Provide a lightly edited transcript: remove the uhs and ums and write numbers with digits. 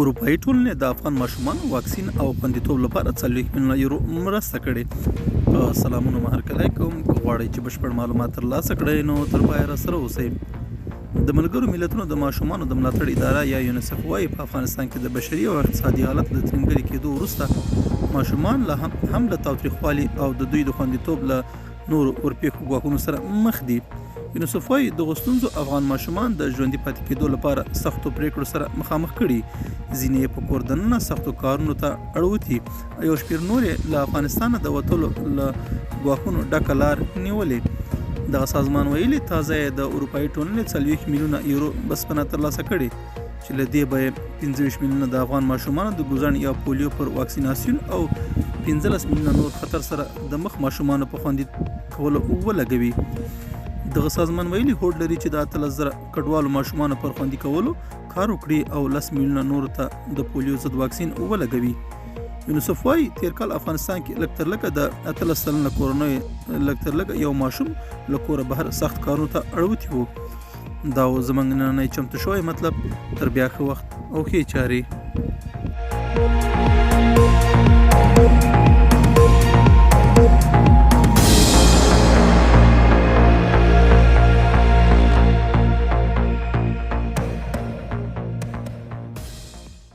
اروپايي ټولنې د افغان ماشومانو واکسین او خوندیتوب لپاره 40 میلیونه یورو مرسته کړې. په سلامونو مو هرکلی کوم. که غواړئ چې بشپړ معلومات ترلاسه کړئ نو تر پایه راسره اوسئ. د ملګرو ملتونو د ماشومانو د ملاتړ اداره یا یونیسف وايي، په افغانستان کې د بشري او اقتصادي حالت له ترینګلي کېدو وروسته ماشومان له هم له تاوتریخوالي او د دوی د خوندیتوب له نورو ورپېښو ګواښونو سره مخ دي. یونیسف وايي، دغو ستونزو افغان ماشومان د ژوندي پاتې کېدو لپاره سختو پرېکړو سره مخامخ کړي، ځینې یې په کور دننه سختو کارونو ته اړوتي او یو شمېر نور یې له افغانستانه د وتلو له ګواښونو ډکه لار نیولې. دغه سازمان ویلي، تازه یې د اروپايي ټولنې 40 میلیونه یورو بسپنه ترلاسه کړې، چې له دې به یې 25 میلیونه د افغان ماشومانو د ګوزڼ یا پولیو پر واکسیناسیون او 15 میلیونه نور خطر سره د مخ ماشومانو په خوندي کولو ولګوي. دغه سازمان ویلي، هوډ لري چې د 18,000 کډوالو ماشومانو پر خوندي کولو کار وکړي او 10 میلیونه نورو ته د پولیو ضد واکسین ولګوي. یونیسف وايي، تېر کال افغانستان کې لږ تر لږه د 18% کورنیو لږ تر لږه یو ماشوم له کوره بهر سخت کارونو ته اړوتی وو. دا و زموږ نننی چمتو شوی مطلب. تر بیا ښه وخت او ښې چارې.